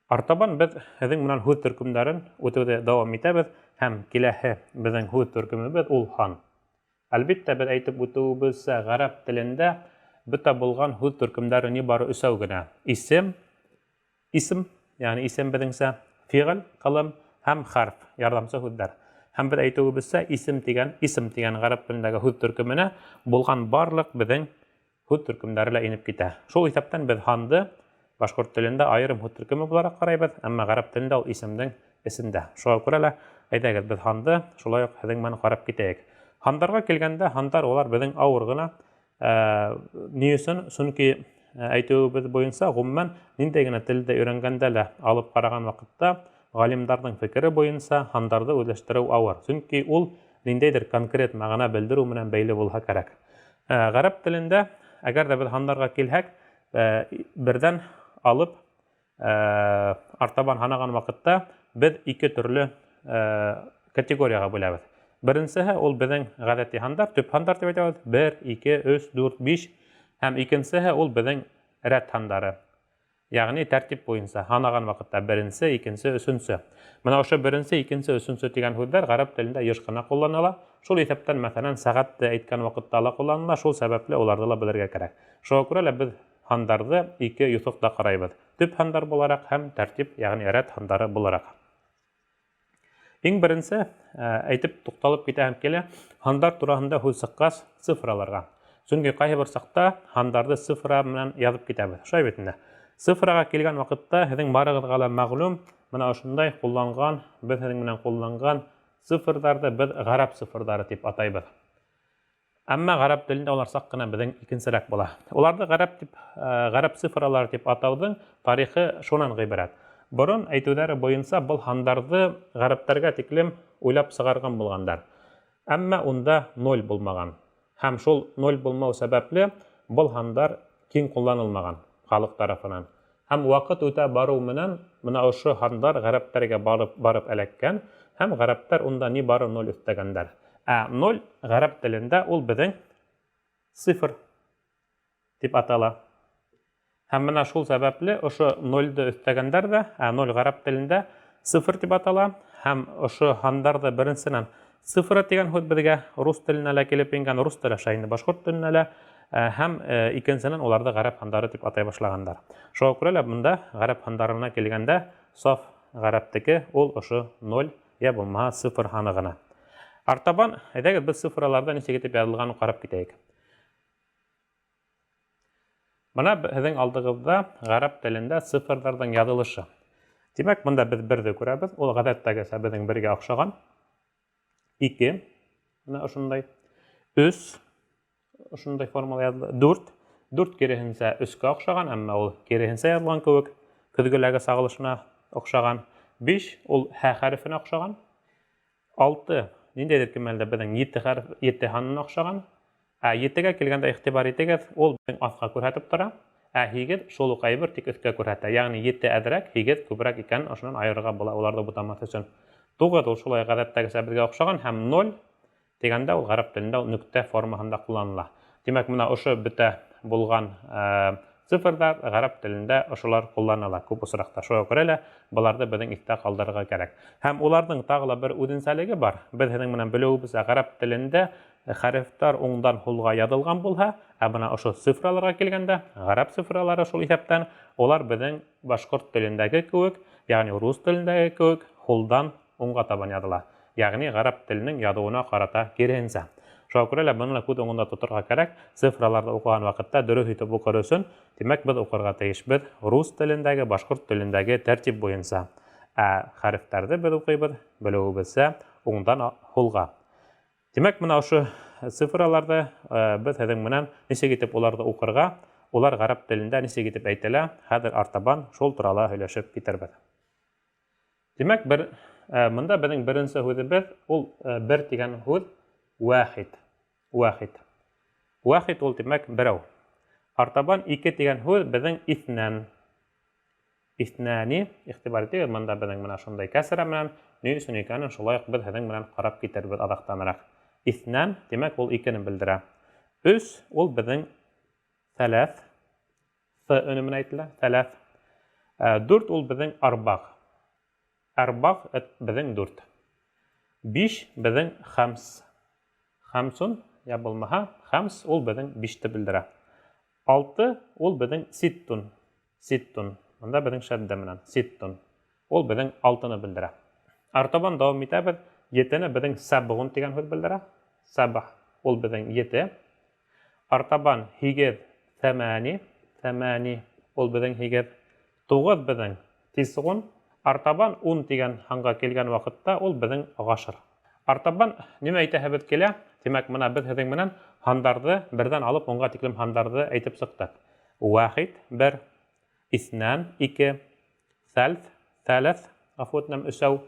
Артабан беҙ һеҙҙең менән һүҙ төркөмдәрен үтеүҙе дауам итәбеҙ һәм киләһе беҙҙең һүҙ төркөмөбөҙ ул һан. Әлбиттә, беҙ әйтеп үтеүебеҙсә, ғәрәп телендә бөтә булған һүҙ төркөмдәре ни бары өсәү генә. Исем, исем, ягъни исем беҙҙеңсә, фиғел, ҡылым һәм хәрф, ярҙамсы һүҙҙәр. Һәм беҙ әйтеүебеҙсә, исем тигән, исем тигән ғәрәп телендәге һүҙ төркөмөнә булған барлыҡ беҙҙең һүҙ төркөмдәре лә инеп китә. Шул иҫәптән беҙ һанды башҡорт телендә айырым һүҙ төркөмө булараҡ ҡарайбыҙ, әммә ғәрәп телендә ул исемдең эсендә. Шуға күрә лә, әйҙәгеҙ, беҙ һанды шулай уҡ һеҙҙең менән ҡарап китәйек. Һандарға килгәндә, һандар улар беҙҙең ауыр ғына. Ни өсөн? Сөнки әйтеүебеҙ буйынса, ғөмүмән, ниндәй генә телде өйрәнгәндә лә алып ҡараған ваҡытта ғалимдарҙың фекере буйынса һандарҙы үҙләштереү ауыр. Сөнки ул ниндәйҙер конкрет мәғәнә белдереү менән бәйле булһа кәрәк. Ғәрәп телендә, әгәр ҙә беҙ һандарга килһәк, берҙән алып артабан һанаған ваҡытта беҙ ике төрлө категорияға бүләбеҙ. Беренсеһе ул беҙҙең ғәҙәти һандар, төп һандар тип әйтәбеҙ, 1, 2, 3, 4, 5 һәм икенсеһе ул беҙҙең рәт һандары. Ягъни тәртип буйынса һанаған ваҡытта беренсе, икенсе, өсөнсө. Мына ошо беренсе, икенсе, өсөнсө тигән һүҙҙәр ғәрәп телендә еш ҡына ҡулланыла. Шул иҫәптән, мәҫәлән, сәғәтте әйткән ваҡытта ла ҡулланыла, шул сәбәпле уларҙы ла белергә кәрәк. Шуға күрә лә беҙ һандарҙы ике юҫыҡта ҡарайбыҙ. Төп һандар булараҡ һәм тәртип, ягъни рәт һандары булараҡ. Иң беренсе әйтеп туҡталып китәһем килә, һандар тураһында һүҙ сыҡҡас, цифраларға. Сөнки ҡайһы бер саҡта һандарҙы цифра менән яҙып китәбеҙ. Шулай бит инде. Цифраға килгән ваҡытта һеҙҙең барығыҙға ла мәғлүм, мына ошондай ҡулланған, беҙ һеҙҙең менән ҡулланған цифрҙарҙы беҙ ғәрәп цифрҙары тип атайбыҙ. Әммә ғәрәп телендә улар саҡ ҡына беҙҙең икенсерәк була. Уларҙы ғәрәп тип, ғәрәп цифралары тип атауҙың тарихы шунан ғибәрәт. Борон әйтеүҙәре буйынса был һандарҙы ғәрәптәргә тиклем уйлап сығарған булғандар. Әммә унда ноль булмаған. Һәм шул ноль булмау сәбәпле был һандар киң ҡулланылмаған халыҡ тарафынан. Һәм ваҡыт үтә барыу менән менә ошо һандар ғәрәптәргә барып барып эләккән һәм ғәрәптәр унда ни бары ноль өҫтәгәндәр. Ә ноль ғәрәп телендә ул беҙҙең цифр дип атала. Һәм менә шул сәбәпле ошо нольде өҫтәгәндәр ҙә, ә ноль ғәрәп телендә цифр дип атала һәм ошо һандарҙы беренсенән цифра тигән һүҙ беҙгә рус теленә лә килеп ингән, рус теле аша инде башҡорт теленә лә, һәм икенсенән уларҙы ғәрәп һандары тип атай башлагандар. Шуға күрә лә бында ғәрәп һандарына килгәндә саф ғәрәптеке ул ошо ноль йә булмаһа цифр һаны ғына. Артабан, әйҙәгеҙ, беҙ цифраларҙа нисек итеп яҙылғанын ҡарап китәйек. Бына һеҙҙең алдығыҙҙа ғәрәп телендә цифрҙарҙың яҙылышы. Тимәк, бында беҙ берҙе күрәбеҙ. Ул ғәҙәттәгесә беҙҙең бергә оҡшаған. 2, менә ошондай. 3, ошондай формала яҙылды. 4, 4 киреһенсә 3-кә оҡшаған, әммә ул киреһенсә яҙылған кеүек, көҙгөләге сағылышына оҡшаған. 5, ул һә хәрефенә оҡшаған. 6, ниндәйҙер кимәлдә беҙҙең 7 хәреф, 7 һанына оҡшаған. Ә 7-гә килгәндә игътибар итегеҙ, ул беҙҙең аҫҡа күрһәтеп тора. Ә 8 шул уҡ әйбер, тик өҫкә күрһәтә. Ягъни 7 әҙерәк, 8 күберәк икәнен ошонан айырырға була, уларҙы бутамаҫ өсөн. 9 ул шулай ғәҙәттәгесә беҙгә оҡшаған һәм 0 тигәндә ул ғәрәп телендә ул нөктә формаһында ҡулланыла. Тимәк, менә ошо бөтә булған цифрҙар ғәрәп телендә ошолар ҡулланыла күп осраҡта. Шуға күрә лә быларҙы беҙҙең иҫтә ҡалдырырға кәрәк. Һәм уларҙың тағы ла бер үҙенсәлеге бар. Беҙ һеҙҙең менән белеүебеҙсә, ғәрәп телендә хәрефтар уңдан һулға яҙылған булһа, ә бына ошо цифраларға килгәндә, ғәрәп цифралары шул иҫәптән, улар беҙҙең башҡорт телендәге кеүек, ягъни рус телендәге кеүек, һулдан уңға табан яҙыла. Ягъни ғәрәп теленең яҙыуына ҡарата киреһенсә. Шуға күрә лә быны ла күҙ уңында тоторға кәрәк, цифраларҙы уҡыған ваҡытта дөрөҫ итеп уҡыр өсөн, тимәк, беҙ уҡырға тейешбеҙ рус телендәге, башҡорт телендәге тәртип буйынса. Ә хәрефтәрҙе беҙ уҡыйбыҙ, белеүебеҙсә, уңдан һулға. Тимәк, менә ошо цифраларҙы беҙ һеҙҙең менән нисек итеп уларҙы уҡырға, улар ғәрәп телендә нисек итеп әйтелә, хәҙер артабан шул турала һөйләшеп китербеҙ. Тимәк, бер мында беҙҙең беренсе һүҙебеҙ ул бер тигән һүҙ вахид. Вахид. Вахид ул тимәк берәү. Артабан ике тигән һүҙ беҙҙең иҫнән. Иҫнәни, игътибар итегеҙ, мында беҙҙең менә шундай кәсрә менән, ни өсөн икәнен шулай уҡ беҙ һеҙҙең менән ҡарап китербеҙ аҙаҡтаныраҡ. Иҫнән, тимәк, ул икене белдерә. Өс, ул беҙҙең сәләҫ, th өнө менән әйтелә, сәләҫ. Дүрт ул беҙҙең арбағ. Арбағ беҙҙең дүрт. Биш беҙҙең хәмс. Хәмсун, я булмаһа, хәмс ул беҙҙең биште белдерә. Алты ул беҙҙең ситтун. Ситтун. Мында беҙҙең шәддә менән. Ситтун. Ул беҙҙең алтыны белдерә. Артабан дауам итәбеҙ. Етене беҙҙең сәбғун тигән һүҙ белдерә. Сәбх ул беҙҙең ете. Артабан һигеҙ сәмәни. Сәмәни ул беҙҙең һигеҙ. Туғыҙ беҙҙең тисғун. Артабан ун тигән һанға килгән ваҡытта ул беҙҙең ғашыр. Артабан нимә әйтәһебеҙ килә? Тимәк, мына беҙ һеҙҙең менән һандарҙы берҙән алып унға тиклем һандарҙы әйтеп сыҡтыҡ. Вахид бер, иҫнән ике, сәлҫ, сәләҫ, ғәфү үтенәм, өсәү,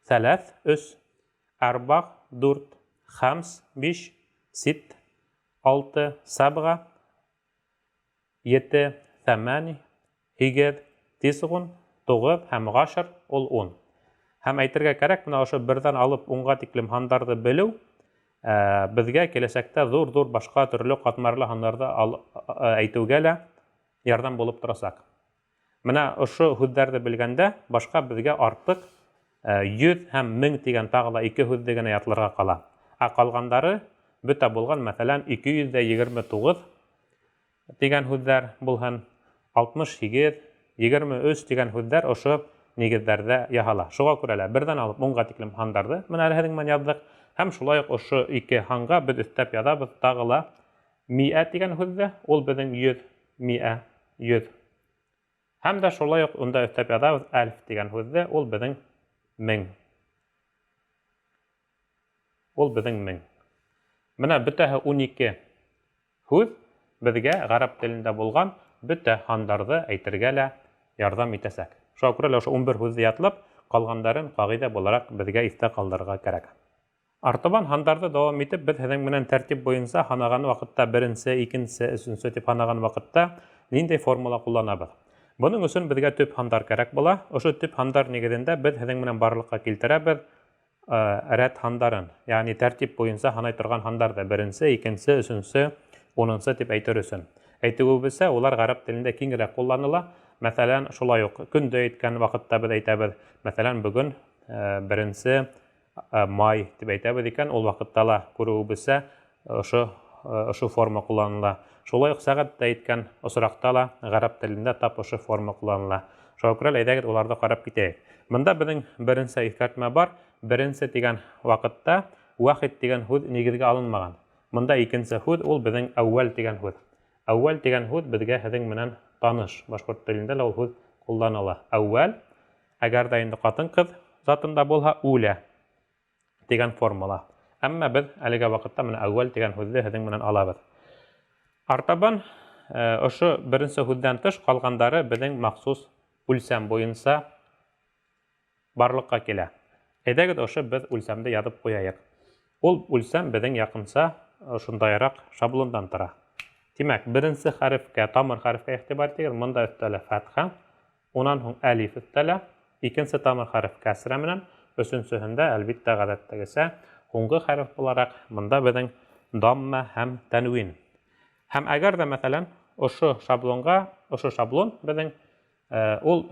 сәләҫ өс, арбағ дүрт, хәмс биш, сит алты, сәбға ете, сәмәни һигеҙ, тисғун туғыҙ һәм ғашыр ул ун. Һәм әйтергә кәрәк, мына ошо берҙән алып унға тиклем һандарҙы белеү беҙгә киләсәктә ҙур-ҙур башҡа төрлө ҡатмарлы һандарҙы әйтеүгә лә ярҙам булып торасаҡ. Мына ошо һүҙҙәрҙе белгәндә башҡа беҙгә артыҡ йөҙ һәм мең тигән тағы ла ике һүҙҙе генә ятларға ҡала. Ә ҡалғандары бөтә булған, мәҫәлән, 229 тигән һүҙҙәр булһын, 68, 23 тигән һүҙҙәр ошо нигеҙҙәрҙә яһала. Шуға күрә лә берҙән алып унға тиклем һандарҙы мына әле һеҙҙең менән яҙҙыҡ. Һәм шулай уҡ ошо ике һанға беҙ өҫтәп яҙабыҙ тағы ла миә тигән һүҙҙе, ул беҙҙең йөҙ, миә, йөҙ. Һәм дә шулай уҡ унда өҫтәп яҙабыҙ әлф тигән һүҙҙе, ул беҙҙең мең. Ул беҙҙең мең. Мына бөтәһе 12 һүҙ беҙгә ғәрәп телендә булған бөтә һандарҙы әйтергә лә ярҙам итәсәк. Шуға күрә лә ошо 11 һүҙҙе ятлап, ҡалғандарын ҡағиҙә булараҡ беҙгә иҫтә ҡалдырырға кәрәк. Артабан һандарҙы дауам итеп, беҙ һеҙҙең менән тәртип буйынса һанаған ваҡытта беренсе, икенсе, өсөнсө тип һанаған ваҡытта ниндәй формула ҡулланабыҙ? Бының өсөн беҙгә төп һандар кәрәк була. Ошо төп һандар нигеҙендә беҙ һеҙҙең менән барлыҡҡа килтерәбеҙ рәт һандарын, ягъни тәртип буйынса һанай торған һандарҙы беренсе, икенсе, өсөнсө, унынсы тип әйтер өсөн. Әйтеүебеҙсә, улар ғәрәп телендә киңерәк ҡулланыла. Мәҫәлән, шулай уҡ көндө әйткән ваҡытта беҙ әйтәбеҙ, мәҫәлән, бөгөн беренсе май тип әйтәбеҙ икән, ул ваҡытта ла күреүебеҙсә ошо форма ҡулланыла. Шулай уҡ сәғәттә әйткән осраҡта ла ғәрәп телендә тап ошо форма ҡулланыла. Шуға күрә әйҙәгеҙ уларҙы ҡарап китәйек. Бында беҙҙең беренсе иҫкәртмә бар. Беренсе тигән ваҡытта вахид тигән һүҙ нигеҙгә алынмаған. Бында икенсе һүҙ ул беҙҙең әүәл тигән һүҙ. Әүәл тигән һүҙ беҙгә һеҙҙең менән таныш. Башҡорт телендә лә ул һүҙ ҡулланыла. Әүәл, әгәр ҙә инде ҡатын-ҡыҙ затында булһа, үлә тигән формула. Әммә беҙ әлеге ваҡытта менә әүәл тигән һүҙҙе һеҙҙең менән алабыҙ. Артабан ошо беренсе һүҙҙән тыш ҡалғандары беҙҙең махсус үлсәм буйынса барлыҡҡа килә. Әйҙәгеҙ ошо беҙ үлсәмде яҙып ҡуяйыҡ. Ул үлсәм беҙҙең яҡынса ошондайыраҡ шаблондан тора. Тимәк, беренсе хәрефкә, тамыр хәрефкә иғтибар итегеҙ. Мында өҫтәлә фәтхә, унан һуң әлиф өҫтәлә, икенсе тамыр хәреф кәсрә менән, өсөнсөһөндә, әлбиттә, ғәҙәттәгесә, һуңғы хәреф булараҡ мында беҙҙең дамма һәм тәнвин. Һәм әгәр ҙә, мәҫәлән, ошо шаблонға, ошо шаблон беҙҙең ул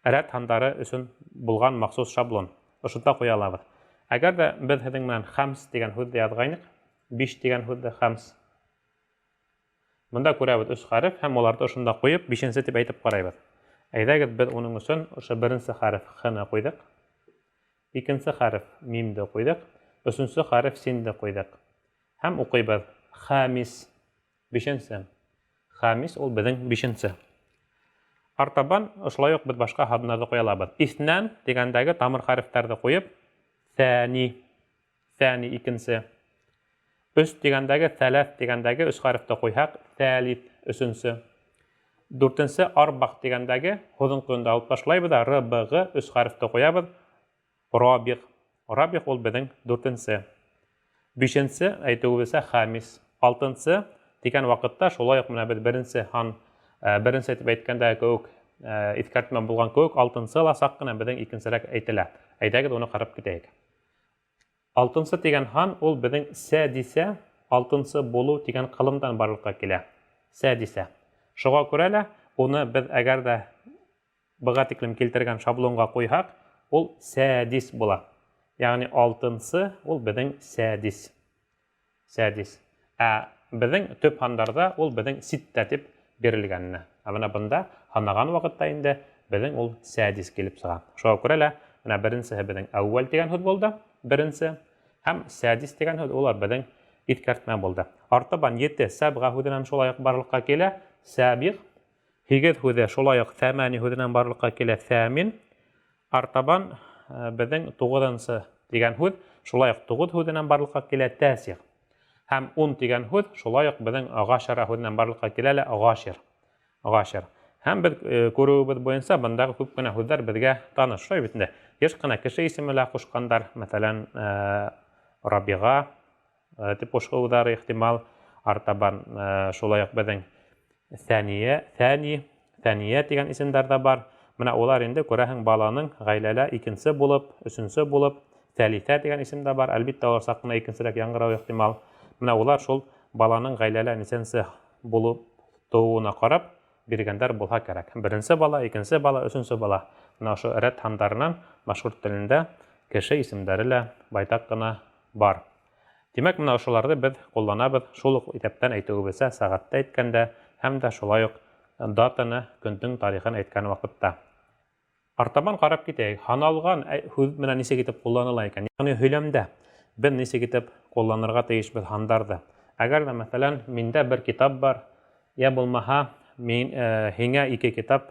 рәт һандары өсөн булған махсус шаблон. Ошонда ҡуя алабыҙ. Әгәр ҙә беҙ һеҙҙең менән хәмс тигән һүҙҙе яҙғайныҡ, биш тигән һүҙҙе хәмс. Бында күрәбеҙ өс хәреф һәм уларҙы ошонда ҡуйып, бишенсе тип әйтеп ҡарайбыҙ. Әйҙәгеҙ, беҙ уның өсөн ошо беренсе хәреф х-ны ҡуйҙыҡ, икенсе хәреф мимде ҡуйҙыҡ, өсөнсө хәреф синде ҡуйҙыҡ. Һәм уҡыйбыҙ хәмис, бишенсе. Хәмис ул беҙҙең бишенсе. Артабан ошолай уҡ беҙ башҡа һандарҙы ҡуя алабыҙ. Иҫнән тигәндәге тамыр хәрефтәрҙе ҡуйып, сәни, сәни икенсе. Өс тигәндәге сәләҫ тигәндәге өс хәрефте ҡуйһаҡ, сәлиҫ өсөнсө. Дүртенсе арбаҡ тигәндәге һуҙынҡыны алып ташлайбыҙ ҙа р, б, г өс хәрефте ҡуябыҙ. Рабиғ. Рабиғ ул беҙҙең дүртенсе. Бишенсе әйтеүебеҙсә хәмис. Алтынсы тигән ваҡытта шулай уҡ менә беҙ беренсе һан, беренсе тип әйткәндә кеүек, иҫкәртмә булған кеүек, алтынсы ла саҡ ҡына беҙҙең икенсерәк әйтелә. Әйҙәгеҙ уны ҡарап китәйек. Алтынсы тигән һан ул беҙҙең сәдисә, алтынсы булыу тигән ҡылымдан барлыҡҡа килә. Сәдисә. Шуға күрә лә Уны беҙ әгәр ҙә быға тиклем килтергән шаблонға ҡуйһаҡ, ул сәдис була. Ягъни алтынсы ул беҙҙең сәдис. Сәдис. Ә беҙҙең төп һандарҙа ул беҙҙең ситтә тип бирелгән. Ә бына бында һанаған ваҡытта инде беҙҙең ул сәдис килеп сыға. Шуға күрә лә бына беренсеһе беҙҙең әүвәл тигән һүҙ булды, беренсе, һәм сәдис тигән һүҙ улар беҙҙең иҫкәртмә булды. Артабан ете сәбға һүҙенән шулай уҡ барлыҡҡа килә, сәбиғ. Һигеҙ һүҙе шулай уҡ сәмәни һүҙенән барлыҡҡа килә, сәмин. Артабан беҙҙең туғыҙынсы тигән һүҙ шулай уҡ туғыҙ һүҙенән барлыҡҡа килә, тәсиғ. Һәм ун тигән һүҙ шулай уҡ беҙҙең ғашара һүҙенән барлыҡҡа килә лә, ғашир. Ғашир. Һәм беҙ күреүебеҙ буйынса бындағы күп кенә һүҙҙәр беҙгә таныш. Шулай бит инде. Йыш ҡына кеше исеме лә ҡушҡандар, мәҫәлән, Рабиға тип ҡушыуҙары ихтимал. Артабан шулай уҡ беҙҙең Сәния, Сәни, Сәния тигән исемдәр ҙә бар. Бына улар инде күрәһең баланың ғаиләлә икенсе булып, өсөнсө булып, Сәлиҫә тигән исем дә бар. Әлбиттә, улар саҡ ҡына икенсерәк яңғырауы ихтимал. Бына улар шул баланың ғаиләлә нисәнсе булып тыуыуына ҡарап биргәндәр булһа кәрәк. Беренсе бала, икенсе бала, өсөнсө бала. Бына ошо рәт һандарынан башҡорт телендә кеше исемдәре лә байтаҡ ҡына бар. Тимәк, бына ошоларҙы беҙ ҡулланабыҙ шул уҡ иҫәптән әйтеүебеҙсә сәғәтте әйткәндә һәм дә шулай уҡ датаны, көндөң тарихын әйткән ваҡытта. Артабан ҡарап китәйек, һаналған һүҙ менән нисек итеп ҡулланыла икән? Ягъни һөйләмдә беҙ нисек итеп ҡулланырға тейешбеҙ һандарҙы? Әгәр ҙә, мәҫәлән, миндә бер китап бар, йә булмаһа, мин һиңә ике китап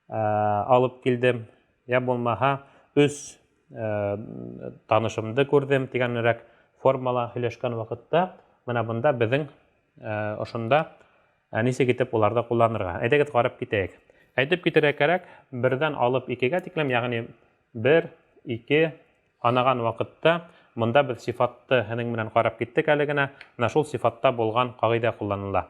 алып килдем, йә булмаһа, өс танышымды күрҙем тигәнерәк формала һөйләшкән ваҡытта, бына бында беҙҙең ошонда нисек итеп уларҙы ҡулланырға? Әйҙәгеҙ ҡарап китәйек. Әйтеп китергә кәрәк, берҙән алып икегә тиклем, ягъни бер, ике һанаған ваҡытта бында беҙ сифатты һинең менән ҡарап киттек әле генә, менә шул сифатта булған ҡағиҙә ҡулланыла.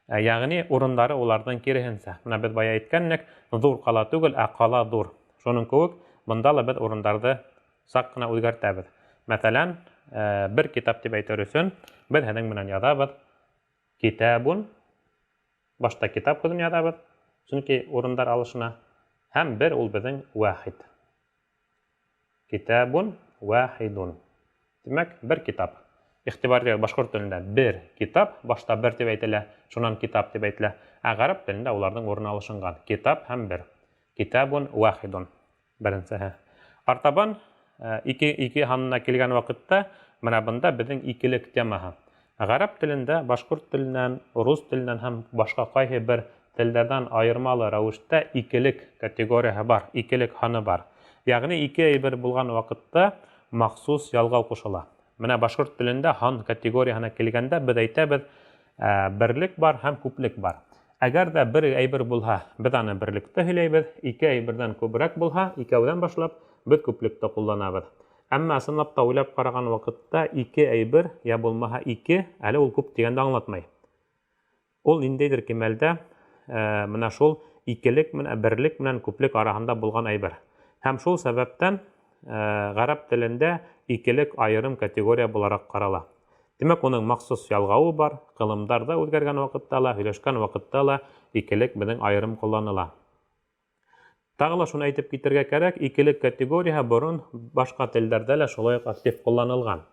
Ягъни урындары уларҙың киреһенсә. Менә беҙ бая әйткәннек, ҙур ҡала түгел, ә ҡала ҙур. Шуның кеүек бында ла беҙ урындарҙы саҡ ҡына үҙгәртәбеҙ. Мәҫәлән, бер китап тип әйтер өсөн беҙ һинең менән яҙабыҙ китабун. Башта китап һүҙен яҙабыҙ, сөнки урындар алышына, һәм бер ул беҙҙең вахид. Китабун вахидун. Тимәк, бер китап. Иғтибар итегеҙ, башҡорт телендә бер китап, башта бер тип әйтелә, шунан китап тип әйтелә. Ә ғәрәп телендә уларҙың урыны алышынған. Китап һәм бер. Китабун вахидун. Беренсеһе. Артабан ике, ике һанына килгән ваҡытта бына бында беҙҙең икелек темаһы. Ғәрәп телендә башҡорт теленән, рус теленән һәм башҡа ҡайһы бер телдәрҙән айырмалы рәүештә икелек категорияһы бар, икелек һаны бар. Ягъни ике әйбер булған ваҡытта махсус ялғау ҡушыла. Менә башҡорт телендә һан категорияһына килгәндә беҙ әйтәбеҙ, берлек бар һәм күплек бар. Әгәр ҙә бер әйбер булһа, беҙ аны берлекте һөйләйбеҙ, ике әйберҙән күберәк булһа, икәүҙән башлап беҙ күплекте ҡулланабыҙ. Әммә ысынлап та уйлап ҡараған ваҡытта ике әйбер, йә булмаһа ике, әле ул күп тигәнде аңлатмай. Ул ниндәйҙер кимәлдә менә шул икелек менән берлек менән күплек араһында булған әйбер. Һәм шул сәбәптән ғәрәп телендә икелек айырым категория булараҡ ҡарала. Тимәк, уның махсус ялғауы бар, ҡылымдар ҙа үҙгәргән ваҡытта ла, һөйләшкән ваҡытта ла икелек беҙҙең айырым ҡулланыла. Тағы ла шуны әйтеп китергә кәрәк, икелек категорияһы борон башҡа телдәрҙә лә шулай уҡ актив ҡулланылған.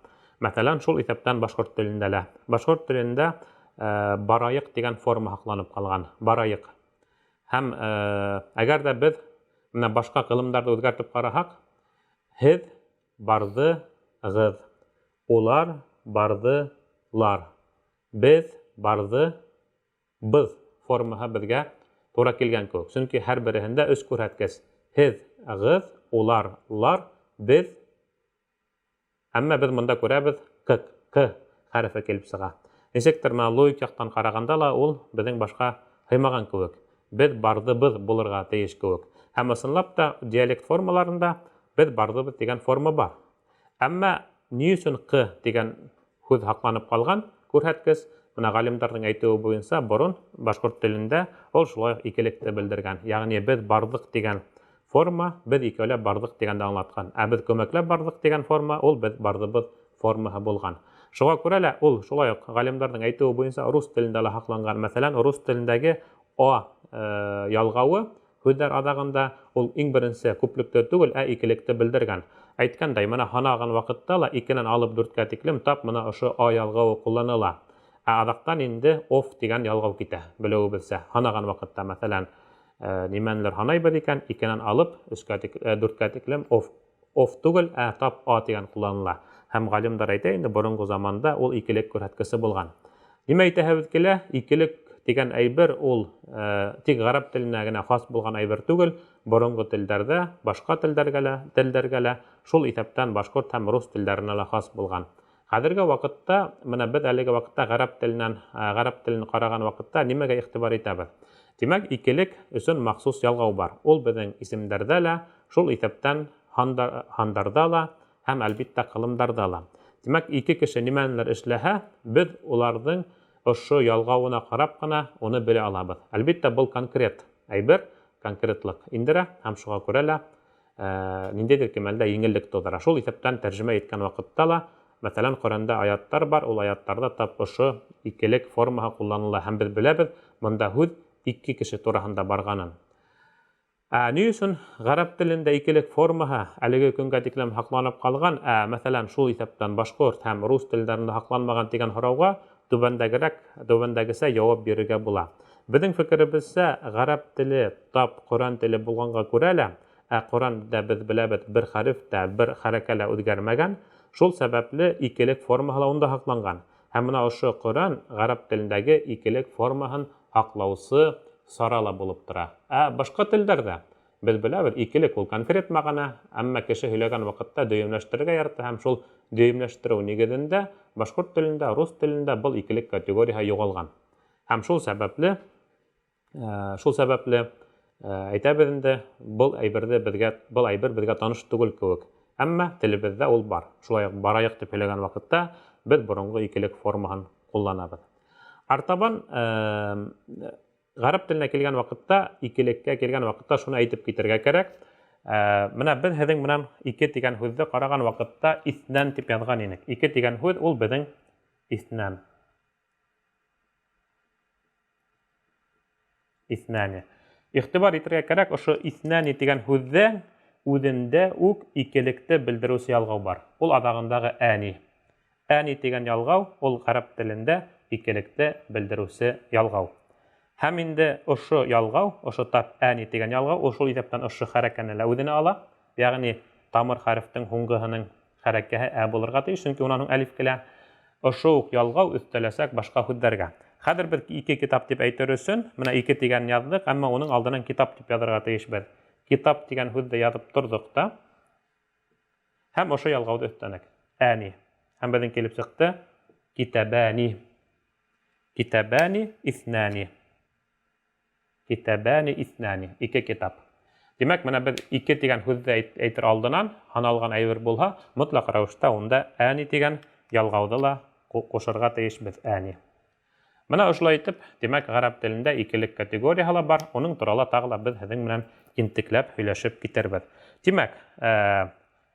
Мәҫәлән, шул иҫәптән башҡорт телендә лә. Башҡорт телендә барайыҡ тигән форма һаҡланып ҡалған. Барайыҡ. Һәм әгәр ҙә беҙ менә башҡа ҡылымдарҙы үҙгәртеп ҡараһаҡ, һеҙ барҙы ғыҙ, улар барҙы лар, беҙ барҙы быҙ формаһы беҙгә тура килгән кеүек. Сөнки һәр береһендә өс күрһәткес: һеҙ, ғыҙ, улар, лар, беҙ. Әммә беҙ бында күрәбеҙ к, к хәрефе килеп сыға. Нисектер менә логик яҡтан ҡарағанда ла ул беҙҙең башҡа һыймаған кеүек. Беҙ барҙыбыҙ булырға тейеш кеүек. Һәм ысынлап та диалект формаларында беҙ барҙыбыҙ тигән форма бар. Әммә ни өсөн ҡ тигән һүҙ һаҡланып ҡалған күрһәткес? Бына ғалимдарҙың әйтеүе буйынса, борон башҡорт телендә ул шулай уҡ икелекте белдергән. Ягъни беҙ барҙыҡ тигән форма беҙ икәүләп барҙыҡ тигәнде аңлатҡан. Ә беҙ күмәкләп барҙыҡ тигән форма ул беҙ барҙыбыҙ формаһы булған. Шуға күрә лә ул шулай уҡ ғалимдарҙың әйтеүе буйынса рус телендә лә һаҡланған. Мәҫәлән, рус телендәге а ялғауы һүҙҙәр аҙағында ул иң беренсе күплекте түгел, ә икелекте белдергән. Әйткәндәй, мына һанаған ваҡытта ла икенән алып дүрткә тиклем тап мына ошо а ялғауы ҡулланыла. Ә аҙаҡтан инде оф тигән ялғау китә, белеүебеҙсә. Һанаған ваҡытта, мәҫәлән, нимәнелер һанайбыҙ икән, икенән алып өскә дүрткә тиклем оф, оф түгел, ә тап а тигән ҡулланыла. Һәм ғалимдар әйтә инде, боронғо заманда ул икелек күрһәткесе булған. Нимә әйтәһебеҙ килә? Икелек тигән әйбер ул тик ғәрәп теленә генә хас булған әйбер түгел, боронғо телдәрҙә, башҡа телдәргә лә, телдәргә лә, шул иҫәптән башҡорт һәм рус телдәренә лә хас булған. Хәҙерге ваҡытта, мына беҙ әлеге ваҡытта ғәрәп теленән, ғәрәп телен ҡараған ваҡытта нимәгә иғтибар итәбеҙ? Тимәк, икелек өсөн махсус ялғау бар. Ул беҙҙең исемдәрҙә лә, шул иҫәптән һандарҙа ла һәм, әлбиттә, ҡылымдарҙа ла. Тимәк, ике кеше нимәнелер эшләһә, беҙ уларҙың ошо ялғауына ҡарап ҡына уны белә алабыҙ. Әлбиттә, был конкрет әйбер, конкретлыҡ индерә һәм шуға күрә лә ниндәйҙер кимәлдә еңеллек тыуҙыра. Шул иҫәптән тәржемә иткән ваҡытта ла, мәҫәлән, Ҡөрьәндә аяттар бар, ул аяттарҙа тап ошо икелек формаһы ҡулланыла һәм беҙ беләбеҙ, бында һүҙ ике кеше тураһында барғанын. Ә ни өсөн ғәрәп телендә икелек формаһы әлеге көнгә тиклем һаҡланып ҡалған, ә мәҫәлән, шул иҫәптән башҡорт һәм рус телдәрендә һаҡланмаған тигән һорауға түбәндәгесә яуап бирергә була. Беҙҙең фекеребеҙсә, ғәрәп теле тап Ҡөрьән теле булғанға күрә лә, ә Ҡөрьәндә беҙ беләбеҙ, бер хәреф тә, бер хәрәкә лә үҙгәрмәгән, шул сәбәпле икелек формаһы ла унда һаҡланған. Һәм мына ошо Ҡөрьән ғәрәп телендәге икелек формаһын һаҡлаусы сара ла булып тора. Ә башҡа телдәрҙә беҙ беләбеҙ, икелек ул конкрет мәғәнә, әммә кеше һөйләгән ваҡытта дөйөмләштерергә ярата һәм шул дөйөмләштереү нигеҙендә башҡорт телендә, рус телендә был икелек категорияһы юғалған. Һәм шул сәбәпле әйтәбеҙ инде, был әйберҙе беҙгә, был әйбер беҙгә таныш түгел кеүек. Әммә телебеҙҙә ул бар. Шулай уҡ барайыҡ тип һөйләгән ваҡытта беҙ боронғо икелек формаһын ҡулланабыҙ. Артабан ғәрәп теленә килгән ваҡытта, икелеккә килгән ваҡытта шуны әйтеп китергә кәрәк. Мына беҙ һеҙҙең менән ике тигән һүҙҙе ҡараған ваҡытта иҫнән тип яҙған инек. Ике тигән һүҙ ул беҙҙең иҫнән. Иҫнәне. Иғтибар итергә кәрәк, ошо иҫнәне тигән һүҙҙә үҙендә үк икелекте белдереүсе ялғау бар. Ул аҙағындағы әни. Әни тигән ялғау ул ғәрәп телендә икелекте белдереүсе ялғау. Һәм инде ошо ялғау, ошо тап әни тигән ялғау, ул шул иҫәптән ошо хәрәкәне лә үҙенә ала. Йәғни тамыр хәрефтең һуңғыһының хәрәкәһе ә булырға тейеш, сөнки унан һуң әлиф килә. Ошо уҡ ялғау өҫтәләсәк башҡа һүҙҙәргә. Хәҙер беҙ ике китап тип әйтер өсөн, мына ике тигән яҙҙыҡ, әммә уның алдынан китап тип яҙырға тейешбеҙ. Китап тигән һүҙҙе яҙып торҙоҡ та һәм ошо ялғауҙы өҫтәнек. Әни. Һәм беҙҙең килеп сыҡты китабани. Китабани иҫнәни. Китабани иҫнәни. Ике китап. Тимәк, мына беҙ ике тигән һүҙҙе әйтер алдынан һаналған әйбер булһа, мотлаҡ рәүештә унда әни тигән ялғауҙы ла ҡушырға тейешбеҙ, әни. Мына ошолай итеп, тимәк, ғәрәп телендә икелек категорияһы ла бар. Уның турала тағы ла беҙ һеҙҙең менән ентекләп һөйләшеп китербеҙ. Тимәк,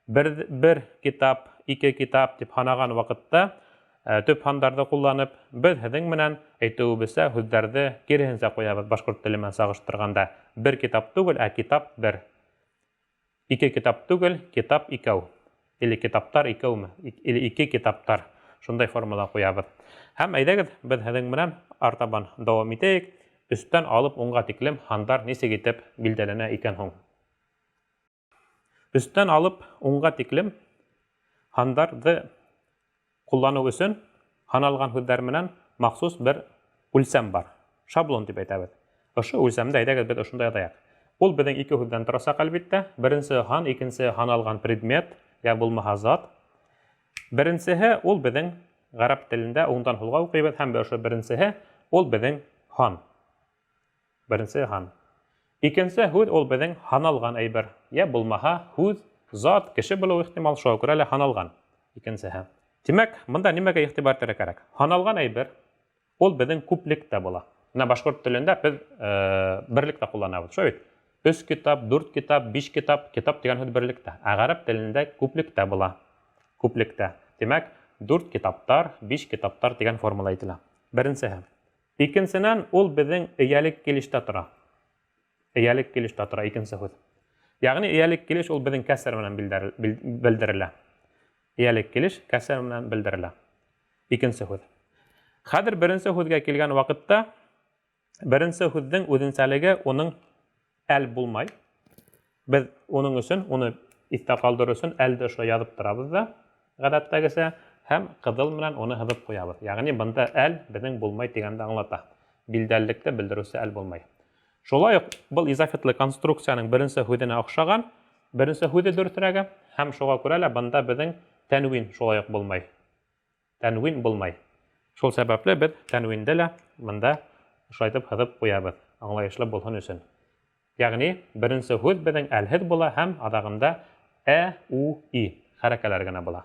бер китап, ике китап тип һанаған ваҡытта, төп һандарҙы ҡулланып, беҙ һеҙҙең менән әйтеүебеҙсә һүҙҙәрҙе киреһенсә ҡуябыҙ башҡорт теле менән сағыштырғанда. Бер китап түгел, ә китап бер. Ике китап түгел, китап икәү. Или китаптар икәүме? Или ике китаптар. Шундай формала ҡуябыҙ. Һәм әйҙәгеҙ, беҙ һеҙҙең менән артабан дауам итәйек. Өстән алып уңға тиклем һандар нисек итеп билдәләнә икән һуң? Өстән алып уңға тиклем һандарҙы ҡулланыу өсөн һаналған һүҙҙәр менән махсус бер үлсәм бар. Шаблон тип әйтәбеҙ. Ошо үлсәмде әйҙәгеҙ беҙ ошонда яҙайыҡ. Ул беҙҙең ике һүҙҙән торасаҡ, әлбиттә. Беренсе һан, икенсе һаналған предмет, я булмаһа зат. Беренсеһе ул беҙҙең ғәрәп телендә уңдан һулға уҡыйбыҙ һәм ошо беренсеһе ул беҙҙең һан. Беренсе һан. Икенсе һүҙ ул беҙҙең һаналған әйбер. Я булмаһа һүҙ, зат, кеше булыуы ихтимал, шуға күрә лә һаналған икенсеһе. Тимәк, бында нимәгә иғтибар итергә кәрәк? Һаналған әйбер ул беҙҙең күплектә була. Мына башҡорт телендә беҙ берлектә ҡулланабыҙ. Шулай бит? Өс китап, дүрт китап, биш китап, китап тигән һүҙ берлектә. Ә ғәрәп телендә күплектә була. Күплектә. Тимәк, дүрт китаптар, биш китаптар тигән формула әйтелә. Беренсеһе. Икенсенән, ул беҙҙең эйәлек килештә тора. Эйәлек килештә тора икенсе һүҙ. Ягъни эйәлек килеш ул беҙҙең кәсер менән белдерелә. Эйәлек килеш кәсер менән белдерелә. Икенсе һүҙ. Хәҙер беренсе һүҙгә килгән ваҡытта беренсе һүҙҙең үҙенсәлеге уның әл булмай. Беҙ уның өсөн, уны иҫтә ҡалдырыр өсөн әлде ошолай яҙып торабыҙ да, ғәҙәттәгесә, һәм ҡыҙыл менән уны һыҙып ҡуябыҙ. Ягъни бында әл беҙҙең булмай тигәнде аңлата. Билдәлелекте белдереүсе әл булмай. Шулай уҡ был изафетлы конструкцияның беренсе һүҙенә оҡшаған, беренсе һүҙе дөрөҫөрәге, һәм шуға күрә лә бында беҙҙең тәнвин шулай уҡ булмай. Тәнвин булмай. Шул сәбәпле беҙ тәнвинде лә бында ошолай итеп һыҙып ҡуябыҙ, аңлайышлы булһын өсөн. Ягъни беренсе һүҙ беҙҙең әлһеҙ була һәм аҙағында ә, у, и хәрәкәләр генә була.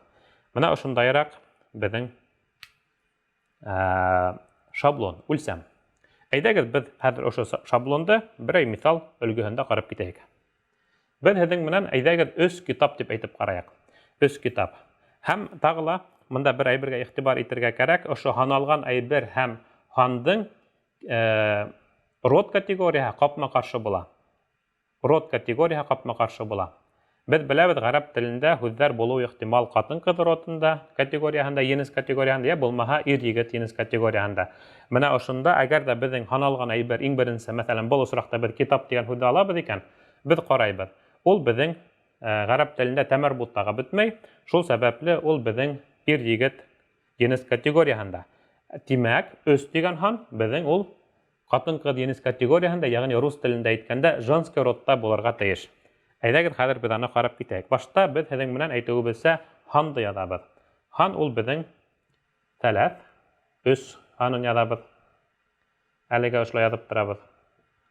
Бына ошондайыраҡ беҙҙең шаблон, үлсәм. Әйҙәгеҙ, беҙ хәҙер ошо шаблонды берәй миҫал өлгөһөндә ҡарап китәйек. Беҙ һеҙҙең менән әйҙәгеҙ өс китап тип әйтеп ҡарайыҡ. Өс китап. Һәм тағы ла бында бер әйбергә иғтибар итергә кәрәк. Ошо һаналған әйбер һәм һандың род категорияһы ҡапма-ҡаршы була. Род категорияһы ҡапма-ҡаршы була. Беҙ беләбеҙ, ғәрәп телендә һүҙҙәр булыуы ихтимал ҡатын-ҡыҙ родында, категорияһында, енес категорияһында, йә булмаһа ир-егет енес категорияһында. Бына ошонда, әгәр ҙә беҙҙең һаналған әйбер иң беренсе, мәҫәлән, был осраҡта беҙ китап тигән һүҙҙе алабыҙ икән, беҙ ҡарайбыҙ. Ул беҙҙең ғәрәп телендә тәмәрбуттағы бөтмәй, шул сәбәпле ул беҙҙең ир-егет енес категорияһында. Тимәк, өс тигән һан беҙҙең ул ҡатын-ҡыҙ енес категорияһында, ягъни рус телендә әйткәндә, женский родта булырға тейеш. Әйҙәгеҙ, хәҙер беҙ аны ҡарап китәйек. Башта беҙ һеҙҙең менән әйтеүебеҙсә һанды яҙабыҙ. Һан ул беҙҙең тәләф, өс һанын яҙабыҙ. Әлегә ошолай яҙып торабыҙ.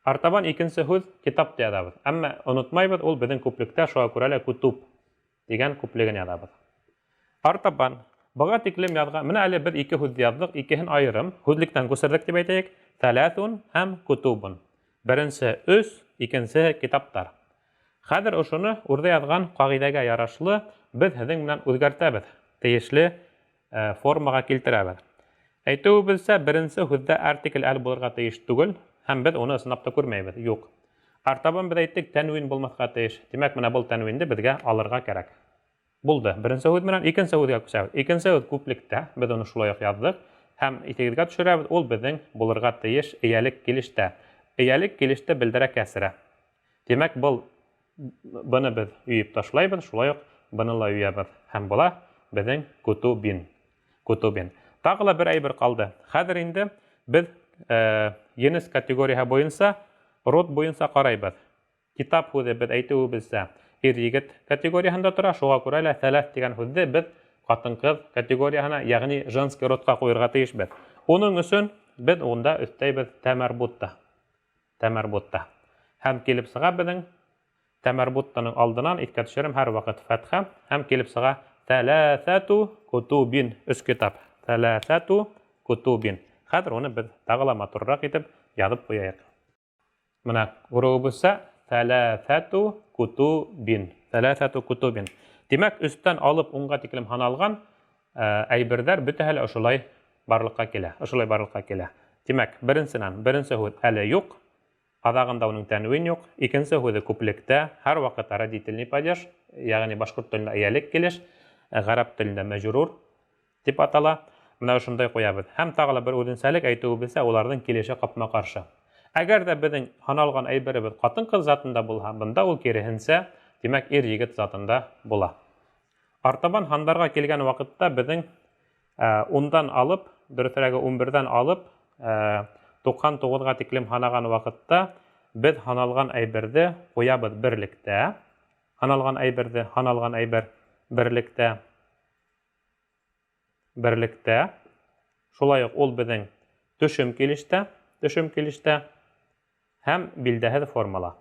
Артабан икенсе һүҙ китап ти яҙабыҙ. Әммә онотмайбыҙ, ул беҙҙең күплектә, шуға күрә лә кутуб тигән күплеген яҙабыҙ. Артабан быға тиклем яҙған, менә әле беҙ ике һүҙ яҙҙыҡ, икеһен айырым, һүҙлектән күсерҙек тип әйтәйек, тәләҫун һәм кутубун. Беренсе өс, икенсе китаптар. Хәҙер ошоно үрҙә яҙған ҡағиҙәгә ярашлы беҙ һеҙҙең менән үҙгәртәбеҙ, тейешле формаға килтерәбеҙ. Әйтеүебеҙсә, беренсе һүҙҙә артикль әл булырға тейеш түгел, һәм беҙ уны ысынлап та күрмәйбеҙ. Юҡ. Артабан беҙ әйттек, тәнвин булмаҫҡа тейеш. Тимәк, менә был тәнвинде беҙгә алырға кәрәк. Булды. Беренсе һүҙ менән икенсе һүҙгә күсәбеҙ. Икенсе һүҙ күплектә, беҙ уны шулай уҡ яҙҙыҡ һәм иҫегеҙгә төшөрәбеҙ, ул беҙҙең булырға тейеш эйәлек килештә. Эйәлек килеште белдерә кәсрә. Тимәк, был быны беҙ өйөп ташлайбыҙ, шулай уҡ быны ла өйәбеҙ. Һәм була беҙҙең кутубин. Кутубин. Тағы ла бер әйбер ҡалды. Хәҙер инде беҙ енес категорияһы буйынса, род буйынса ҡарайбыҙ. Китап һүҙе беҙ әйтеүебеҙсә ир-егет категорияһында тора, шуға күрә лә тәләф тигән һүҙҙе беҙ ҡатын-ҡыҙ категорияһына, ягъни женский родҡа ҡуйырға тейешбеҙ. Уның өсөн беҙ унда өҫтәйбеҙ тәмәрбутта. Тәмәрбутта. Һәм килеп сыға беҙҙең тәмәрбуттаның алдынан, иҫкә төшөрәм, һәр ваҡыт фәтхә, һәм килеп сыға тәләҫәту кутубин, өс китап. Тәләҫәту кутубин. Хәҙер уны беҙ тағы ла матурыраҡ итеп яҙып ҡуяйыҡ. Бына күреүебеҙсә, тәләҫәту кутубин. Тәләҫәту кутубин. Тимәк, өстән алып уңға тиклем һаналған әйберҙәр бөтәһе лә ошолай барлыҡҡа килә. Ошолай барлыҡҡа килә. Тимәк, беренсенән, беренсе һүҙ әле юҡ, аҙағында уның тәнвин юҡ, икенсе һүҙе күплектә, һәр ваҡыт родительный падеж, ягъни башҡорт телендә эйәлек килеш, ғәрәп телендә мәжрур тип атала. Бына ошондай ҡуябыҙ. Һәм тағы ла бер үҙенсәлек әйтеүебеҙсә, уларҙың килеше ҡапма-ҡаршы. Әгәр ҙә беҙҙең һаналған әйберебеҙ ҡатын-ҡыҙ затында булһа, бында ул киреһенсә, тимәк, ир-егет затында була. Артабан һандарға килгән ваҡытта беҙҙең ундан алып, дөрөҫөрәге ун берҙән алып, туҡһан туғыҙға тиклем һанаған ваҡытта беҙ һаналған әйберҙе ҡуябыҙ берлектә. Һаналған әйберҙе, һаналған әйбер берлектә. Берлектә. Шулай уҡ ул беҙҙең төшөм килештә, төшөм килештә һәм билдәһеҙ формала.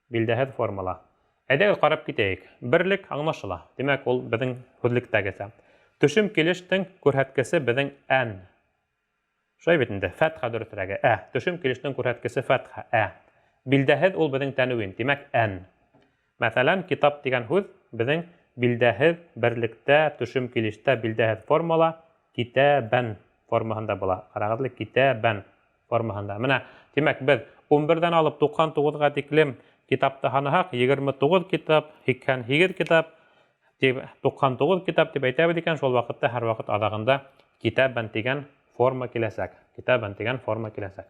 Билдәһеҙ формала. Әйҙәгеҙ ҡарап китәйек. Берлек аңлашыла. Тимәк, ул беҙҙең һүҙлектәгесә. Төшөм килештең күрһәткесе беҙҙең ән. Шулай бит инде, фәтхә дөрөҫөрәге, ә. Төшөм килештең күрһәткесе фәтхә, ә. Билдәһеҙ ул беҙҙең тәнүин, тимәк, ән. Мәҫәлән, китап тигән һүҙ беҙҙең билдәһеҙ берлектә, төшөм килештә билдәһеҙ формала китәбән. формаһында була. Ҡарағыҙ әле, китәбән формаһында. Менә, тимәк, беҙ 11-дән алып 99-ға тиклем китапты һанаһаҡ, 29 китап, 88 китап, тип 99 китап тип әйтәбеҙ икән, шул ваҡытта һәр ваҡыт аҙағында китәбән тигән форма киләсәк. Китәбән тигән форма киләсәк.